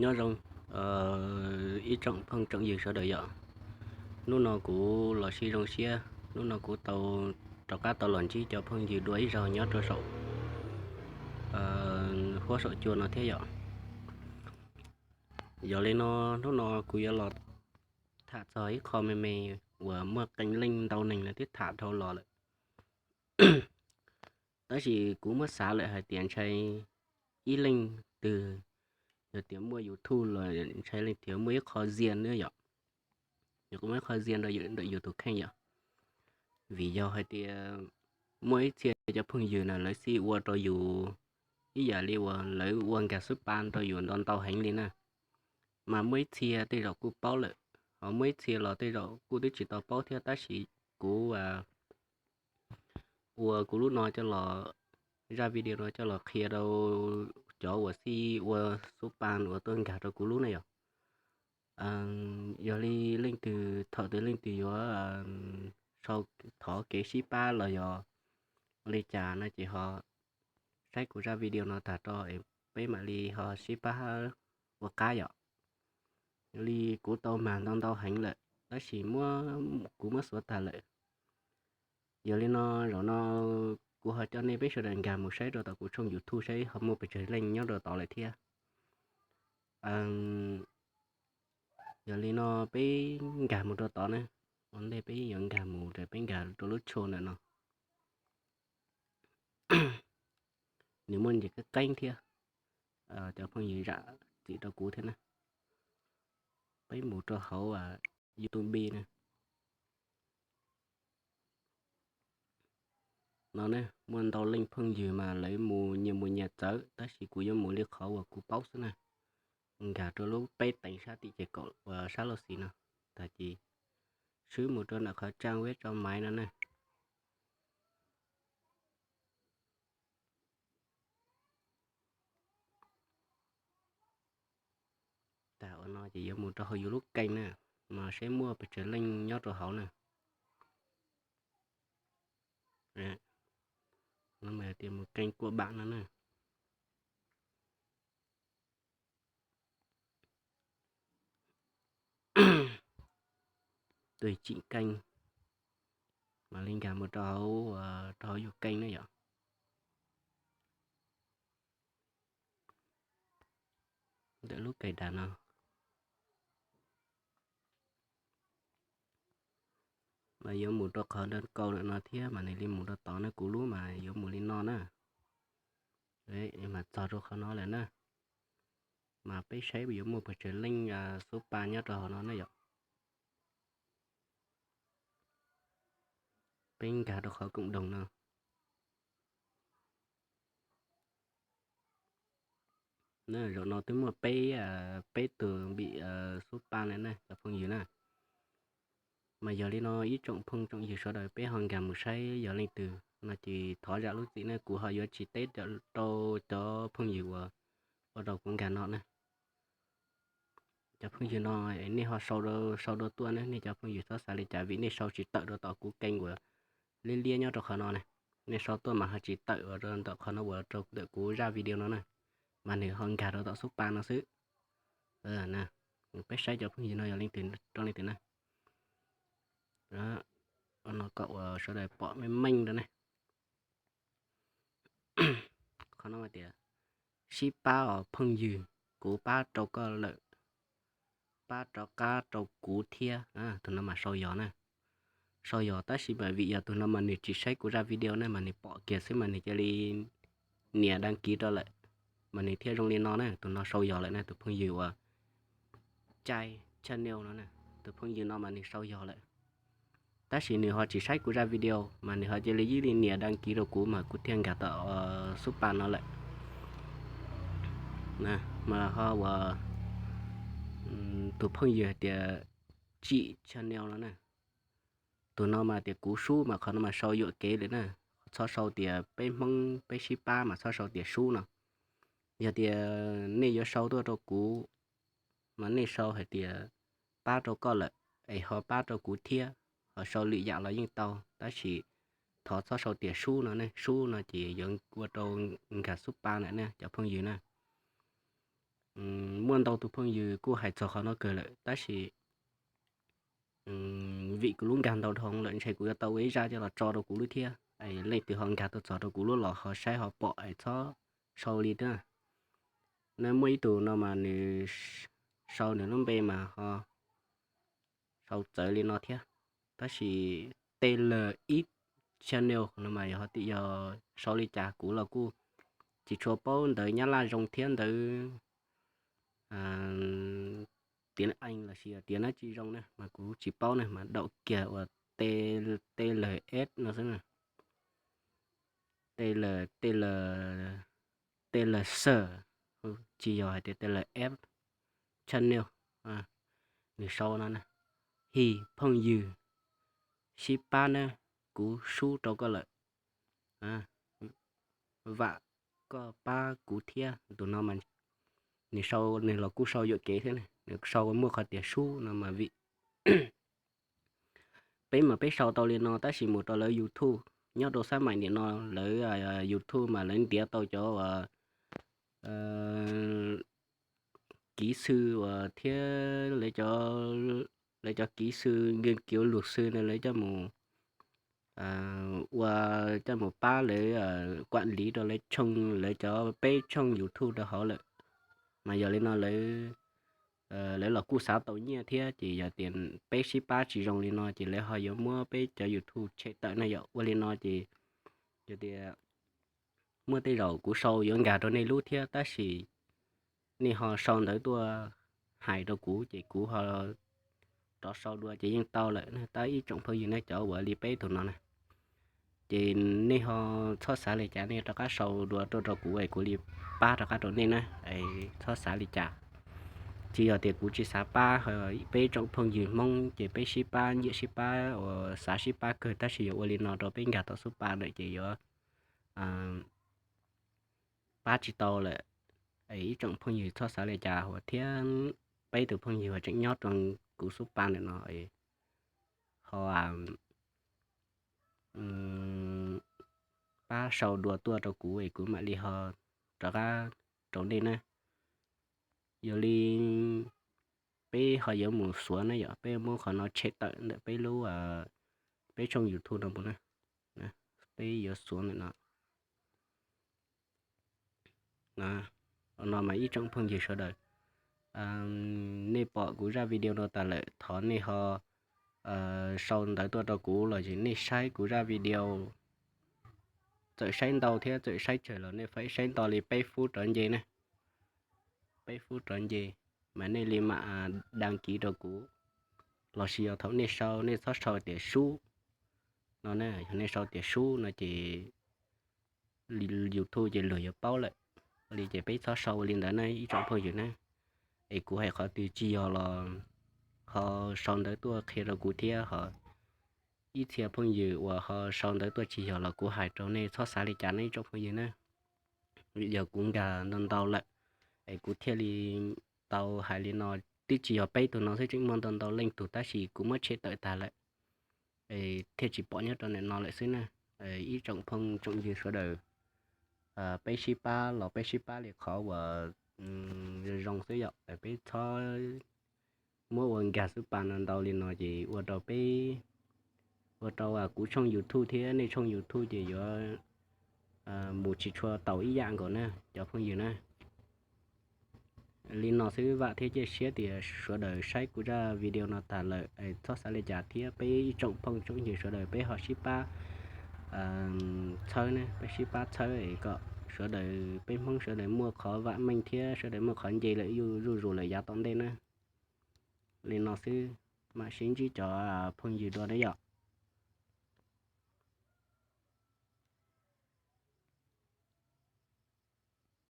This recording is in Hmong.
Nyob zoo ib tsoom phooj tsoom ywg sawv daws yom. Hnub no kuv los sib zoo siab, hnub no kuv tau rov qab tau los ntsib cov phooj ywg dua ib zaug nyob rau saum huab saum cua no thiab yom. Yog li no, hnub no kuv yuav los tham txog ib qho me me uas muaj qee leej ntau neeg lawv twb tham dhau los lawm. Tab sis kuv muab xav lawm hais tias ntshai ib leej twg, yog tias muaj YouTube los ntshai leej twg muaj ib qho zias na yom. Yog kuv muaj ib qho zias rau ntawm yus tus kheej yom. Vim yog hais tias muaj ib txhia cov phooj ywg na lawv xij ua rau yus ib yam li uas lawv ua nkag xub pa rau yus ntau ntau heev li na. Mas muaj ib txhia tej zaum kuj paub lawm, ho muaj ib txhia los tej zaum kuj twb tsis tau paub thiab, tab sis kuv ua kuv lub no coj los, zaj video no coj los qhia rau cov uas xij ua xub pa uas tuaj nkag rau kuv lub na yom. Yog li leej twg thaum twg leej twg yuav sau thov kev sib pab los yog li cas no ces ho saib kuv zaj video no tag rau es peb mam li ho sib pab ua qab yom. Yog li kuv tau mag ntau ntau heev lawm tab sis kuv muab xuav tag lawm. Yog li no, zaum no kuv ho coj nej peb sawv daws nkag mus saib rau tom kuv tshooj YouTube saib ho muaj pes tsawg leej nyob rau tod lawm thiab. Yog li no peb nkag mus rau tod na, ua ntej peb yuav nkag mus, peb nkag rau lub tsho ntawm no. Nws muaj ntsis qeeb qeeb thiab, cov phooj ywg zam txim rau kuv thiab na. Peb mus rau hauv YouTube na. No ne, muaj ntau leej phooj ywg mas lawv mus nyias mus nyias txawv, tab sis kuv yuav mus li qhov uas kuv paub xwb na. Nkag rau lub peb teev sab tim ces kaum uas sab laug xis no, tag ces swb mus rau ntawm qhov trang web tso maiv no na. Tag ua no ces yuav mus rau hauv yus lub keeg na, mas saib muaj pes tsawg leej nyob rau hauv na. Tias mus keeg kua bam no na. Tus tsim keeg mam li nkag mus rau hauv, rau hauv yus keeg na yom. Ntawm lub kais das no mas yuav mus rau qhov dawb kaus lawm no thiab mas nws li mus rau tod na, kuv lub mas yuav mus li no na. Mas txog rau qhov no lawm na, mas peb saib yuav muaj pes tsawg leej xub pa nyob rau hauv no na yom. Peb nkag rau qhov koom doog no. Zaum no twb muaj peb, peb tus npim xub pa lawm na cov phooj ywg na. Mas yog li no ib tsoom phooj tsoom ywg sawv daws peb ho nkag mus saib yog leej twg no ces thov zam lub txim na, kuv ho yuav tsis teb rau cov phooj ywg uas ua rau kuv nkag no na. Cov phooj ywg no nej ho sau, sau dua tuaj na, nej cov phooj ywg txhob xav li cas vim nej sau tsis tawm rau tom kuv keeg uas liab liab nyob rau qhov no na. Nej sau tuaj mas ho tsis tawm rau ntawm qhov no uas rau ntawm kuv zaj video no na, mas nws ho nkag rau tom xub pa no xwb. Peb saib cov phooj ywg no yog leej twg rau leej twg na. No kom uas sawv daws pom meej meej rau ne. Qhov no tias, sib pab os phooj ywg, kuv pab rau koj lawm, pab rov qab rau kuv thiab. Tus no mas sau yog na, sau yog, tab sis mas vim yog tus no mas nws tsis saib kuv zaj video na mas nws pom kiag xwb mas nws cia li nias đăng ký rau lawm, mas nws thiaj zoo li no na. Tus no sau yog lawm na, tus phooj ywg uas Chai Channel no, tus phooj ywg no mas nws sau yog lawm. Tab sis nws ho tsis saib kuv zaj video mas nws ho cia li ib li nias đăng ký rau kuv mas kuv thiaj nkag tom xub pa no lawm. Mas ho uas tus phooj ywg hais tias Tsim Channel no na, tus no mas tias kuv sub mas qhov no mas sau yuam kev lawm na. Txhob sau tias peb Hmoob peb sib pab mas txhob sau tias sub no. Yog tias nej yuav sau tuaj rau kuv mas nej sau hais tias pab rau koj lawm, es ho pab rau kuv thiab, ho sau lwm yam los yeej tau, tab sis thov txhob sau tias sub no ne, sub no ces yuav ua rau nkag xub pa lawm ne cov phooj ywg na. muaj ntau tus phooj ywg kuj hais txog qhov no kawg lawm, tab sis vim kuv lub nkag ntau dhau lawm ntshe kuv yuav tau ua ib zaj coj los tso rau kuv lub thiab. Leej twg ho nkag tuaj txog rau kuv lub los ho saib ho pom es txhob sau li thiab. Nws muaj ib tug no mas nws sau nws lub npe mas ho sau txawv li no thiab, tab sis T L X Channel no mas yog ho tias yog sau li cas kuv los kuj tsis tshua paub ntawv Nyab Laj zoo thiab ntawv tiav ees los sis tiav dab tsi zoo na mas kuv tsis paub na, mas daum kiag uas T L S no xwb na. T L, T L, T L S, tsis yog hais tias T L F Channel, nws sau no na: Hi phooj ywg, sib pab nawb, kuv sub rau koj lawm, vam koj pab kuv thiab. Tus no mas nws sau, nws los kuj sau yuam kev thiab, nws sau muaj qhov tias sub no mas vim peb mas peb sau tau li no tab sis mus rau lawv YouTube, nyob rau xab maim nim no lawv YouTube mas lawv ntiav tau cov uas kiv xw uas thiab lawv cov kiv xw nkiag kiv lus xw na lawv coj mus ua, coj mus pab lawv kuam liv rau lawv tshooj, lawv cov peb tshooj YouTube rau hauv lawm. Mas yog li no lawv los kuj xav tau nyiaj thiab, ces yog tias peb sib pab tsis zoo li no ces lawv ho yuav muab peb cov YouTube tshem tawm na yom. Ua li no ces yog tias muaj tej zaum kuv sau yuav nkag rau nej lub thiab, tab sis nej ho sau ntawv tuaj hais rau kuv ces kuv ho rov sau dua ces yeej tau lawm. Tab ib tsoom phooj ywg nej cov uas li peb tus no na, ces nej ho txhob xav li cas, nej rov qab sau dua tuaj rau kuv es kuv li pab rov qab rau nej na. Txhob xav li cas, tsis yog tias kuv tsis xav pab, peb tsoom phooj ywg Hmoob ces peb sib pab, nyiam sib pab uas xav sib pab kawg, tab sis yuav ua li no rau peb nkag tau xub pa ntawm ces yuav pab tsis tau lawm. Ib tsoom phooj ywg txhob xav li cas uas thiab peb tus phooj ywg uas tseem nyob rau kuv xub pa ntawm no ho pab sau dua tuaj rau kuv es kuv mam li ho rov qab rau nej na. Yog li peb ho yuav mus xuav na yom, peb muab qhov no tshem tawm ntawm peb lub, peb tshooj YouTube no mus na, peb yuav xuav ntawm no. No mas ib tsoom phooj ywg sawv daws, nej pom kuv zaj video no tas lawm thov nej ho sau ntawv tuaj rau kuv los sis nej saib kuv zaj video, txawm saib ntau thiab txawm saib tsawg los nej faib saib nto li peb fub rov nce na, peb fub rov nce, mas nej li mam dag kiv rau kuv, los sis yog thaum nej sau nej txhob sau tias sub no na, yog nej sau tias sub no ces YouTube ces luag yuav paub lawm. Ua li ces peb txhob sau ua li ntawd na ib tsoom phooj ywg na. Es kuv hais qhov twg tsis yog los ho sau ntawv tuaj qhia rau kuv thiab ho ib txhia phooj ywg uas ho sau ntawv tuaj tsis yog los kuv hais rau nej txhob xav li cas na ib tsoom phooj ywg na. Vim yog kuv nkag ntau ntau lawm es kuv thiaj li tau hais li no, twb tsis yog peb tug no xwb, tseem muaj ntau ntau leej tug tab sis kuv muab tshem tawm tag lawm es thiaj tsis pom nyob rau ntawm no lawm xwb na. Ib tsoom phooj tsoom ywg sawv daws, peb sib pab los peb sib pab li qhov uas zoo zoo xwb yom, peb txhob muab ua nkag xwb pa no ntau li no ces ua rau peb, ua rau kuv tshooj YouTube thiab nej tshooj YouTube ces yuav mus tsis tshua taus ib yam nkaus na cov phooj ywg na. Li no xwb, vam thiab cia siab tias sawv daws saib kuv zaj video no tas lawm txhob xav li cas thiab peb ib tsoom phooj tsoom ywg sawv daws peb ho sib pab txhawb ne, peb sib pab txhawb kom sawv daws peb Hmoob sawv daws muaj qhov vam meej thiab sawv daws muaj qhov nce lawm zuj zus lawm yav tom ntej na. Li no xwb, mam sib ntsib cov phooj ywg dua na yom.